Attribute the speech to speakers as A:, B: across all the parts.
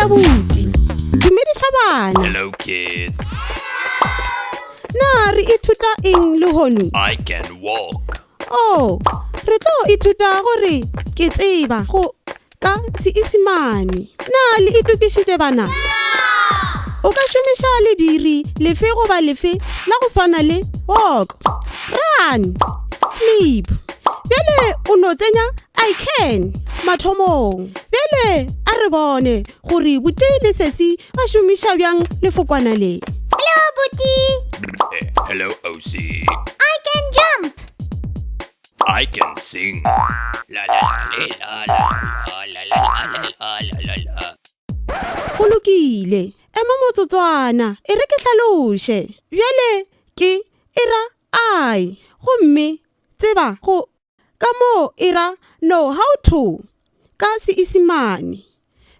A: Abuti. Dumediša bana.
B: Hello, kids.
A: Na re ithuta eng lehono?
B: I can walk.
A: Oh, re tlo ithuta gore ke tseba go ka Seisemane. Na le itokišitše bana? O ka šomiša lediri lefe goba lefe la go swana le walk, run, sleep. Bjale o no tsenya I can mathomong. Bjale a re bone gore Buti le Sesi ba šomiša bjang lefokwana le.
C: Hello, Buti.
B: Eh, hello, OC.
C: I can jump.
B: I can sing. La la la la la la la la la la la la.
A: Go lokile. Ema motsotswana, e re ke hlaloše. Bjale ke e ra I gomme tseba go ka moo e ra know how to ka Seisemane.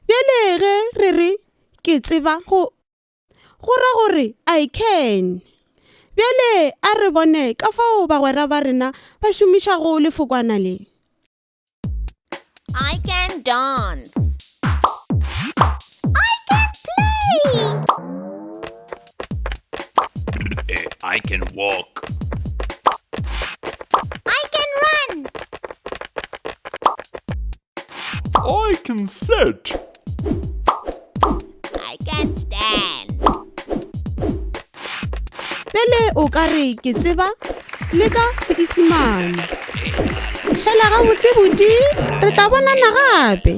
A: Bjale ge re re ke tseba go Go ra gore I can. Bjale a re bone ka fao bagwera ba rena ba šomišago lefokwana le.
C: I can dance. I can play.
B: Eh, I can walk.
C: I can run.
D: I can sit.
C: I can stand.
A: Pele o ka re ke tseba le ka Seisemane. Šala gabotse buti, re tla bonana gape.